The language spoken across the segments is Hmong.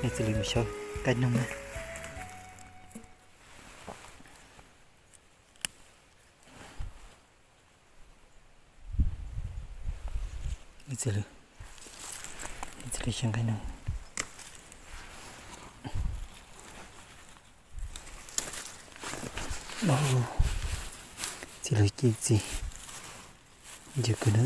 Nws txi lws mus xyov nqaij noog na. Nws txi lws, nws txi lws xyov nqaij noog. Txi lws ci txi, ncw kws na.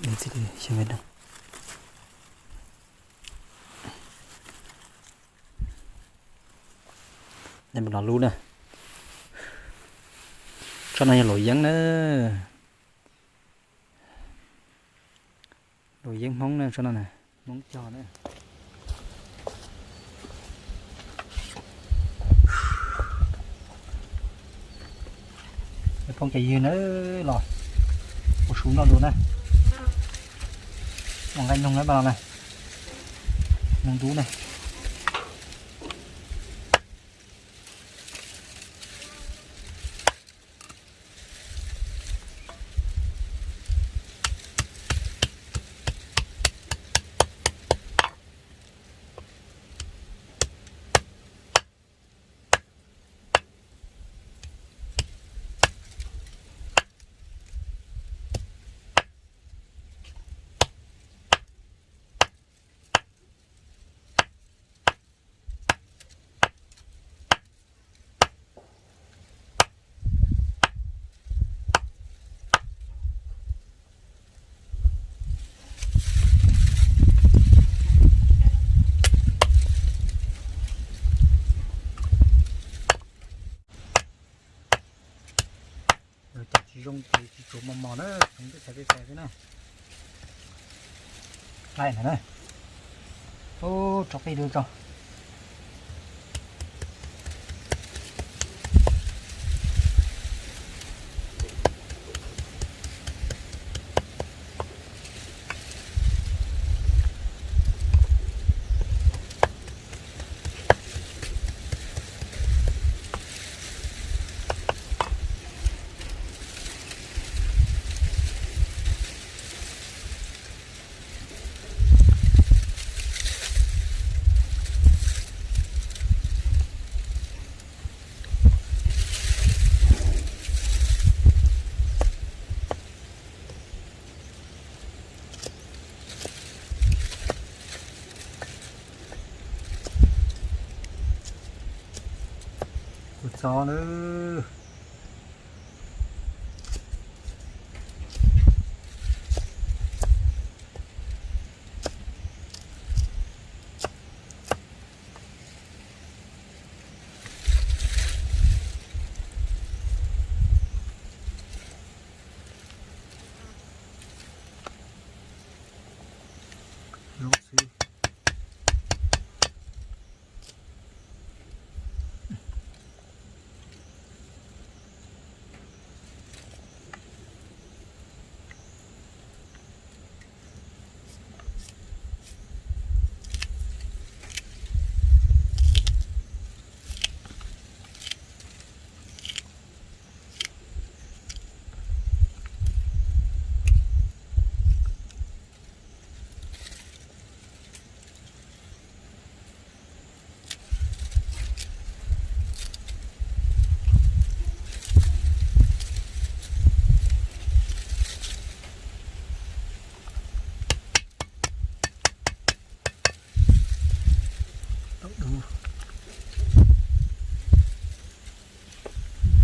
Nws txi lws xyov nqaij noog. Nws mus los lub na. Tsob no yog luam yeeb na. Luam yeeb Hmoob na, tsob no na, Hmoob cog na. Phooj ywg na, los ua su noj dua na. Ua nqaij noog na, pab los na, noog dub na. Cog tsis zoo ces tsis tsuav mos mos na, tsuav tej tais tej tais xwb na. Laij ntawd na. Ub, rau qij dua tso. Kuv txob na.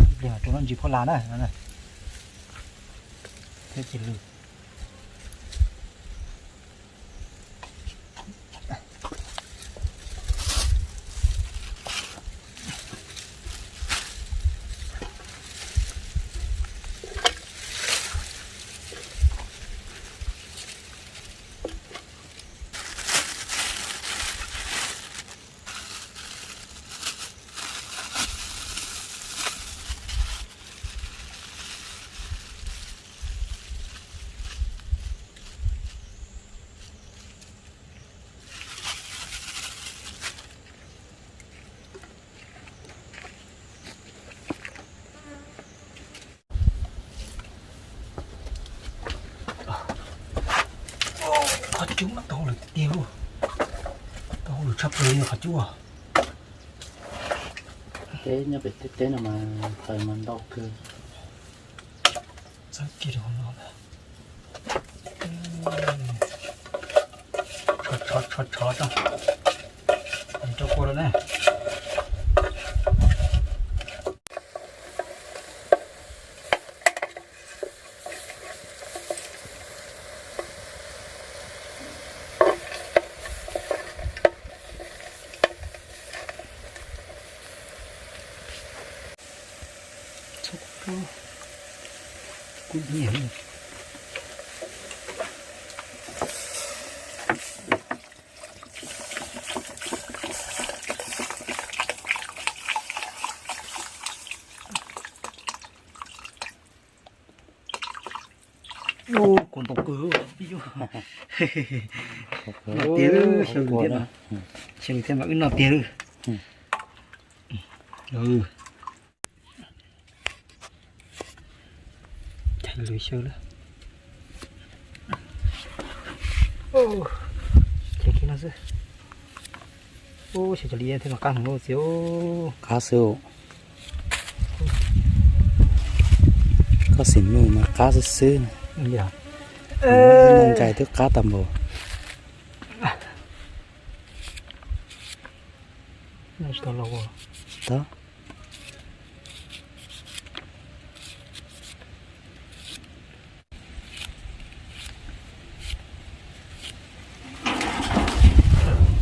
Ib pliag rau no ntsis phoj las na. Thiab cia lw. Cub mas tau hauj lwm tiag tiag lauj. Tau hauj lwm tshaj plaws li qhov cub. Teb nyob pem teb teb no mas taws mas ntau kawg. Txawb kiag rau hauv no lawm. Tshov tshov tshov tso, rau kua lawm na. Kuv nyiam. Ub, kuv ntau kawg. Noj tiag, xyaw lwm thiab mas, xyaw lwm thiab mas wb noj tiag. Chaw lwm xyaw lawm. Chaw kiag no xwb. Ub, xyaw cov liab thiab mas qab heev lauj txiv. Qab xwb. Koj xim nug mas qab xwb xwb. Yog. Nqaij twb qab tag npaum. Tsis tau los ua. Tau.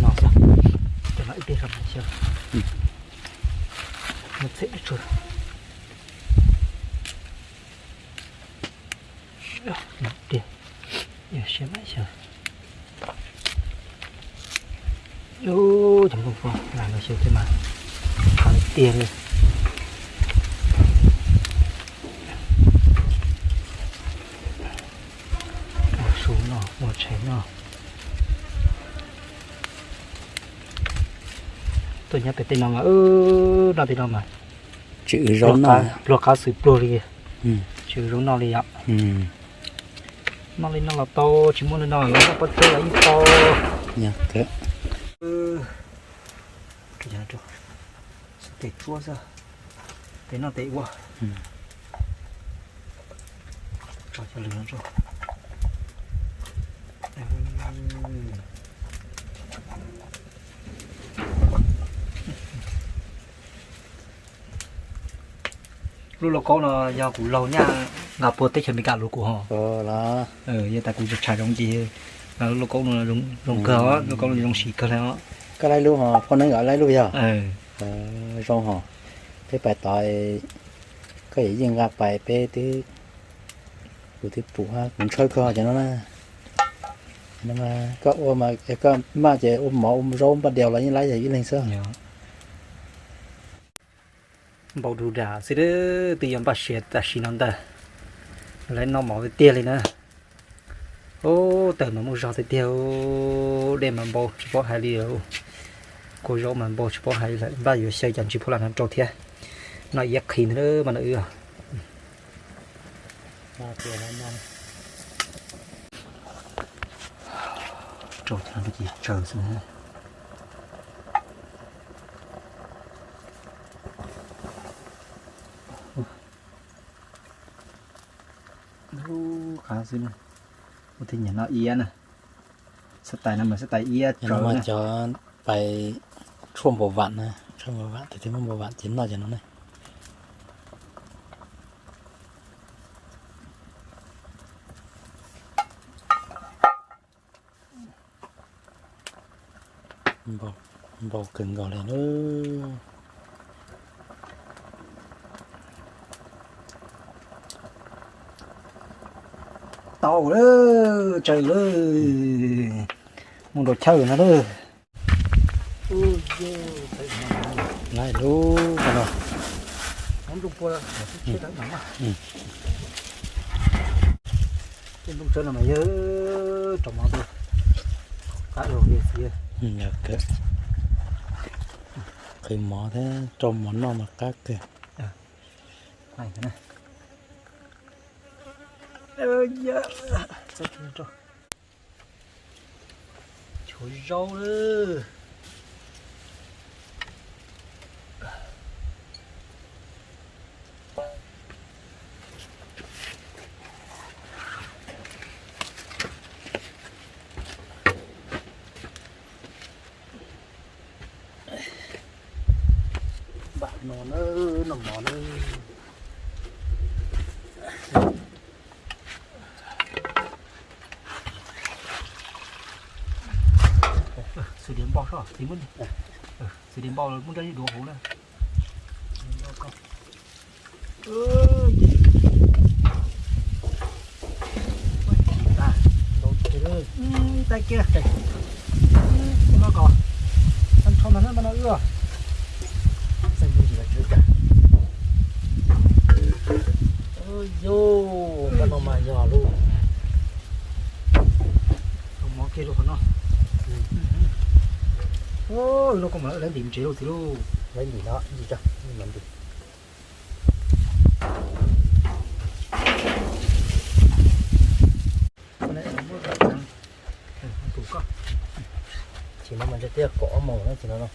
No xwb, cov no ib pliag rau mas xyaw. Muab txhem tsuag. Ib pliag, siab mas xyaw. Ub, cov nplooj pua lam los xyaw thiab mas qab tiag li. Ua su noj, ua tshais noj. Tuaj nyob pem tej no mas, noj tej no mas tsis pluag qab xwb pluag li, tsis zoo noj li yom. Noj li no los tau, tsis muaj li no los noj pob tshuab los yeej tau. Tes tsuab xwb, tes noj tes ua. Tso cov lwm no tso. Lub lauj kaub no yog kuv laug nyaj nqa puag teb chaws Amelikas los kuv ho. Yog tas kuv tshaj zoo ces lub lauj kaub no zoo kawg os, lauj kaub no zoo siv kawg li os. Koj laij lub ho, phoj neeb nkawd laij lub yog? Zoo ho. Peb pais tod, koj yawm yij nqa pais peb twb, kuv twb pum, kuv ntshaw kawg cov no na. Koj ua, koj maj ces ua mov ua zaub npaj diaus los yeej laib yog ib leeg xwb. Npau du dag xwb, twb yuav npaj siav tam sim no ntag. Lawv noj mov tiag tiag li na. Ub, tawm mas muaj zog tiag tiag, dej mas npau tsis paub hais li. Kua zaub mas npau tsis paub hais li lawm, npaj yuav xyaw cov ntsis phuj lam no rau thiab. Noj iab qhi ntag mas na wb. Rau cov no ces tsawg xwb na. Qab xwb na. Ua tej niag noj iab na. Xab tais no mas xab tais iab tsawv na. Cov pais tshuaj npau vam na, tshuaj npau vam, tus twg muaj npau vam ces noj cov no na. Npau kawg nkaus li na. Tau lawm, tsawg lawm, mus nraum chaw no lawm. Laij lub no. Tej nplooj tsawb no mas yog rau mov, qab ua li xwb. Qhwv mov thiab rau mov noj mas qab kawg. Txhob rau. Ua zaub lawm. Npam no na, noj mov na. Xws diav npau soj txiv muab, xws diav npau muab rab duav hauv na. Ib tais kiag, no kom, tag nrho mas no wb, txeej ntsis los tswv cas. Yog no mas yog lub, mov kiag rau qhov no. Lub no koj mam lawv ntim ntsev lauj txiv lauj. Lawv ntim no ntsis tso, ntim. Chim no mas ntshe twb yog kaum ob moos na chim no no.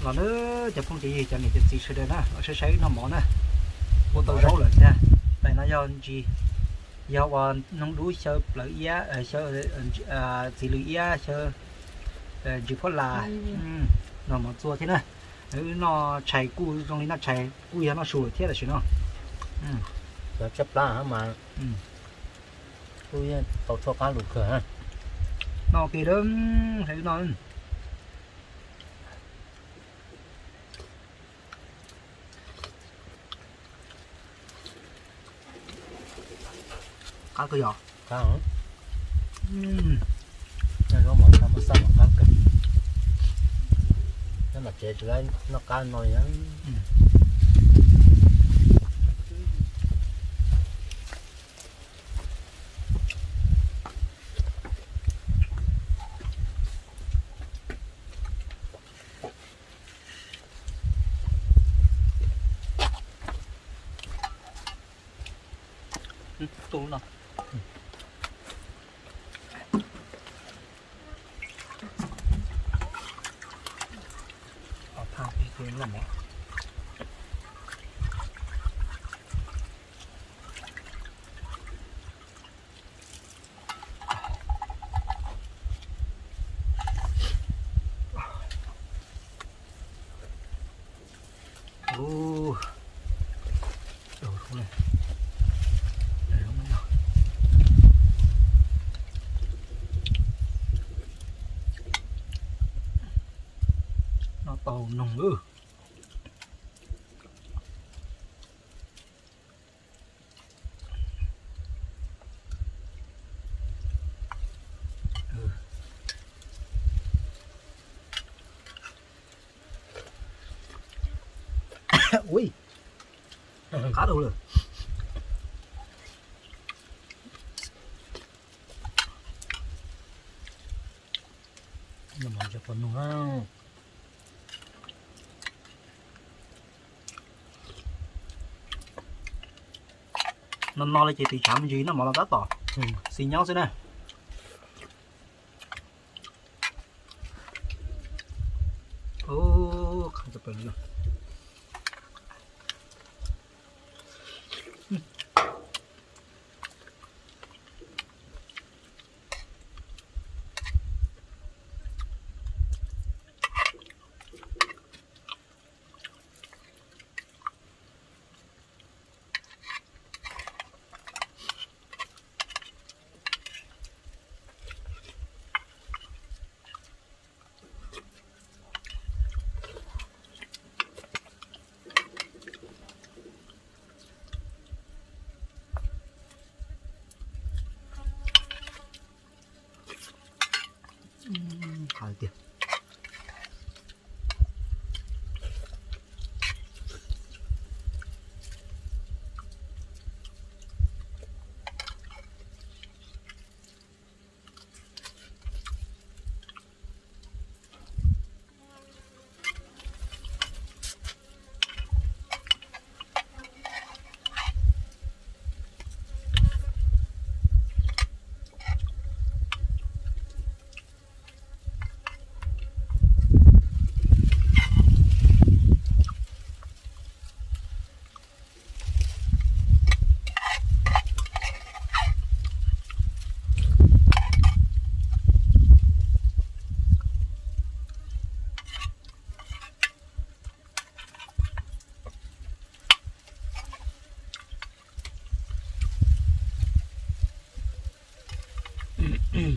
Los nawb cov phooj cov ywg cov niam cov txiv sawv daws na, los saib saib wb noj mov na. Ua tau zaub lawm ntag. Tais no yog ntsis, yog uas noog dub xyaw plawv iab, txiv lws iab xyaw ntsis phab las, noj mov txua thiab na. Wb noj tshais kuj zoo li noj tshais kuj yog noj su lawm thiab tam sim no. Cov tsab plab mas kuj yeej tau tshuaj qab lus kawg. Noj kiag lawm, wb noj. Qab kawg yog. Qab, zaub mov xab mas qab kawg. Nyob tom tsev tsis noj qab no li. Tu no. Noj tau noog lawm. Ui, qab dhau lawm. No no li ces tis tshav me ntsis noj mov los tab tom xis nyob xwb na. Qab tiag. Kho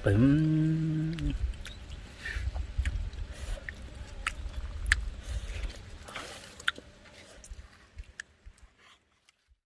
plaws.